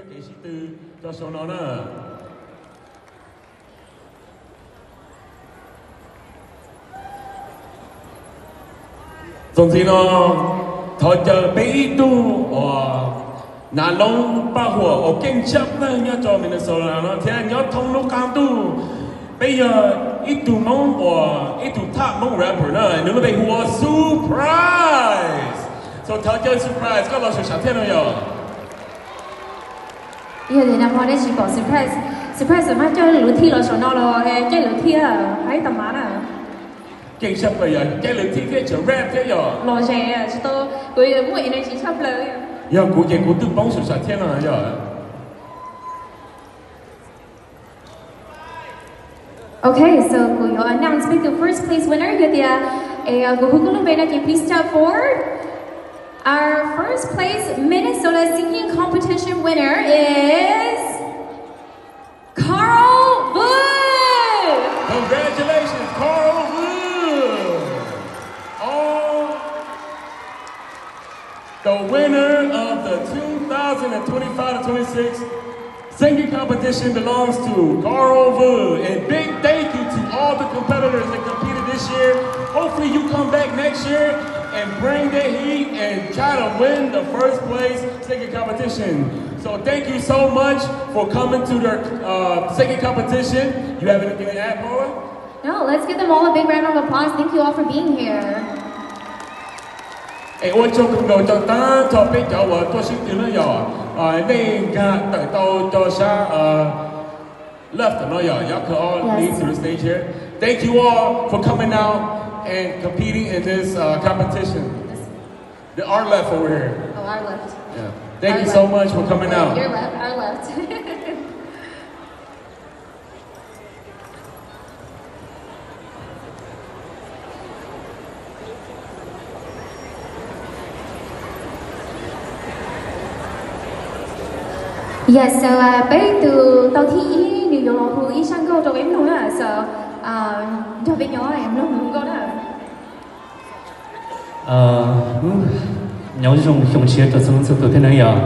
Kev sib tw rau saum no na. Txuas ntxiv no, thov caw peb ib tug uas nav loob paj huam uas keej tshaj plaws nyob rau Minnesota no thiab nyob thoob lub qab ntuj. Peb yog ib tug Hmoob uas ib tug thaj Hmoob rapper na, nws lub npe hu ua Surprise. So thov caw Surprise koj los saum sam thiaj no yog. Yog tias nag hmo nej tsis pom Surprise, Surprise mas caij lub thij los saum no los caij lub thij hais tau mas na. Keej tshaj plaws yog caij lub thij thiab tseem rap thiab yog. Los ze tsis tau, kuv muaj energy tshaj plaws. Yog kuv ces kuv twb poob saum sam thiaj no yog. Okay, so kuv yuav announce peb tus first place winner yog tias, es kuv hu koj lub npe no ces please step forward. Our first place Minnesota singing competition winner is Carl Vu. Congratulations, Carl Vu. All The winner of the two thousand and twenty-five to twenty-six singing competition belongs to Carl Vu. And big thank you to all the competitors that competed this year. Hopefully you come back next year and bring the heat and try to win the first place singing competition. So thank you so much for coming to the uh, singing competition. You have anything to add, Paula? No, let's give them all a big round of applause. Thank you all for being here. Es ua tsaug kawg nkaus rau tag nrho peb cov uas tuaj sib tw na yog, nej nkag tawm tau rau sab left no yog, y'all could all lean to the stage here. Thank you all for coming out and competing in this uh, competition. The our left over here. Oh, our left. Yeah. Thank you so much for coming out. Your left, our left. Yes, so peb tus tau thib ib nws yuav los hu ib zaj nkauj rau peb mloog na, so nrog peb nyob mloog nws hu nkauj na. Nyob zoo xyoo tshiab rau txhua leej txhua tus thiab na yog.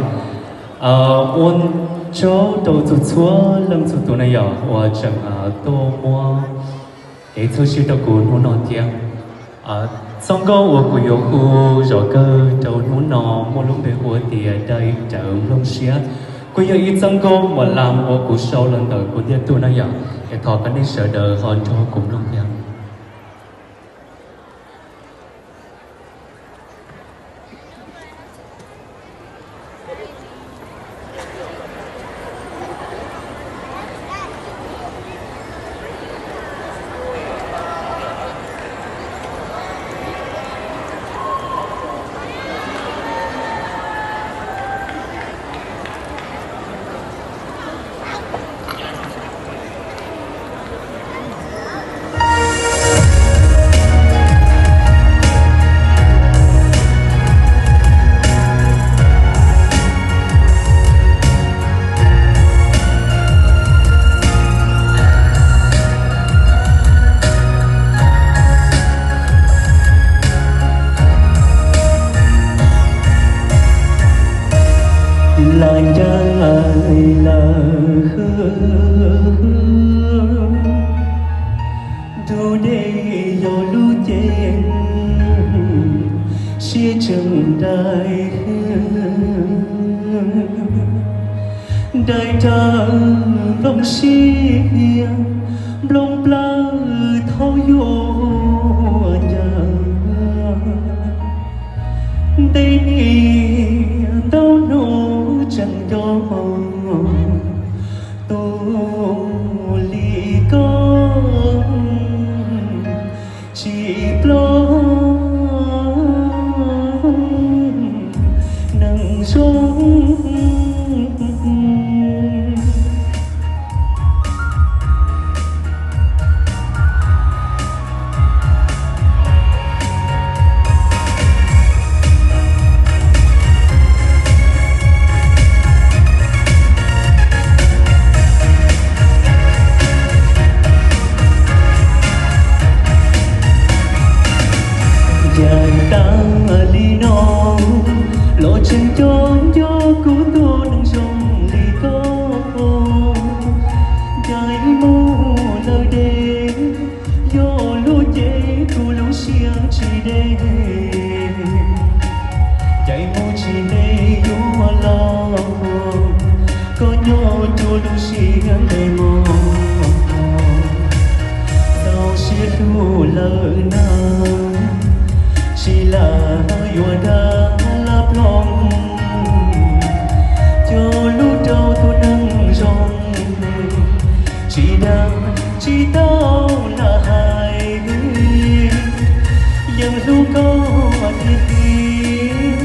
Ua tsaug rau txhua txhua leej txhua tus na yog uas tseem tuaj muab kev txhawb siab rau kuv hnub no thiab. Txoj nkauj uas kuv yuav hu zov kawg rau hnub no muaj lub npe hu tias Dai Rawv Nplooj Siab. Kuj yog ib txoj nkauj mos las uas kuv sau los ntawm kuv ntiag tug na yog, es thov kom nej sawv daws ho nrog kuv mloog thiab. Las ncav lawm, ntug dej yog lub cev, siab tseem dai. Dai rawv nplooj siab, nplooj plawv thaub yuav ncaws. Ntev niaj ntau hnub tseem nco tus li koj tsis plob neeg zoo. Yav tas li no los tseem nco nco kuv tus neeg zoo li Lawm na, tsis lam yuav dag laj ploog, cog lub rau tus neeg zoo, tsis dag tsis tau lam hais, yeej hlub koj tiag tiag,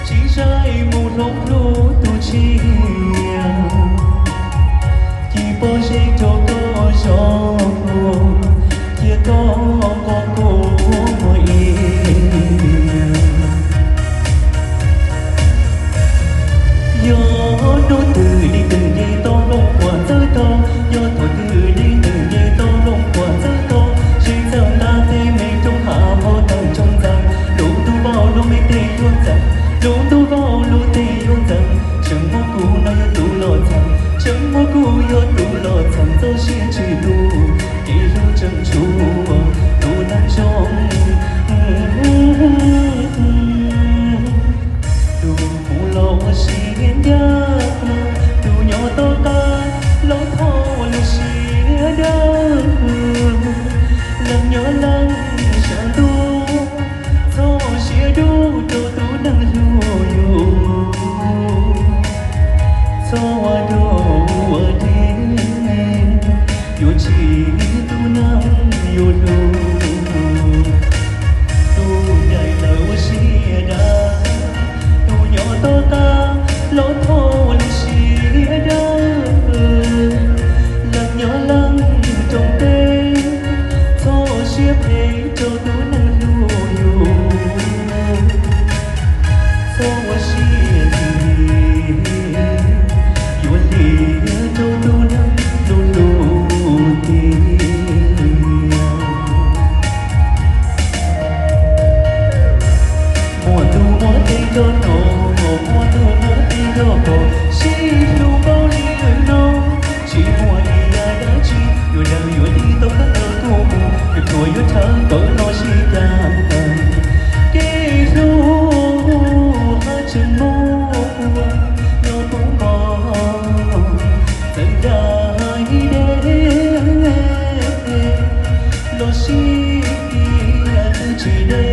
tsis zais mus hloov hlub tus tshiab. Ci pob zeb rau koj zov, cia koj nqos kuv muag ib. Yog hnub twg leej twg nce toj nplooj puas txawb tog, yog thaum twg leej twg nce toj nplooj puas txawb tog, zeb txawj nta tej me roob hav npog tawg ntsoog ntxeev, lub ntuj vau lub me tej yuav ntxeev, lub ntuj vau lub tej yuav ntxeev, tseem muab kuv no yog tus los txheem, tseem muab kuv yog tus los txheem txoj sia tsis tu, kev hlub tseem tshuav tus neeg zoo. Tus mus los ua siab ncaj, tus nyob tom qab los thov lub siab dawb, leej nyob leej sawv ntuj, txhob siab dub rau tus neeg hlub yus, txhob ua dog ua dig, yuav tsim tus neeg yus hlub. Tus ncaim lawv ua siab dawb, tus nyob tom qab los thov lub siab dawb, leej nyob leej roos teb, txhob siab phem rau tus neeg hlub yus, txhob ua siab lim, yuav lim rau tus neeg hlub hlub tiag. Muaj tus muaj tij nco hnov, muaj tus muaj tij nco pom, sib hlub npaum li lwm hnub, tsis muaj ib yam dab tsi yuav dag yuav dig tau koj ntawm kuv mus, yuav rhuav yuav rhawv kawm los sib cag. Kev hlub haj tseem muaj nyob puv npo, txawm dag ib deb los sib tiag twb tsis deb.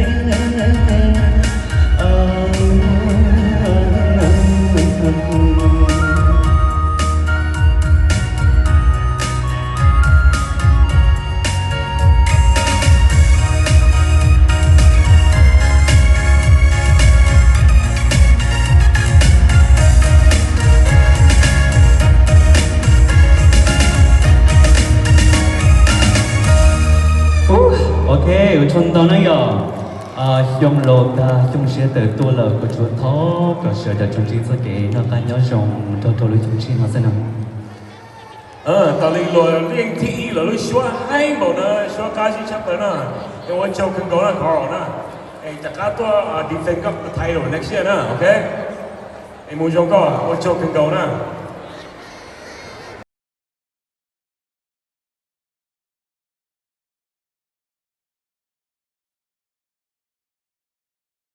Ok, ua tsaug ntau na yom. Xyoo laus tag xyoo siab tawm tuaj lawm, kuv tsuas thov kom sawv daws tsuas ntsib txoj kev noj qab nyob zoo nrog rau lub xyoo tshiab no xwb na. Tas li luag leej thib ib lawv lub suab heev npaum na, suab qab zib tshaj plaws na. Es ua tsaug kawg nkaus na Carl na. Es rov qab tuaj defend koj title next year na, ok? Es mus zoo koj, ua tsaug kawg nkaus na.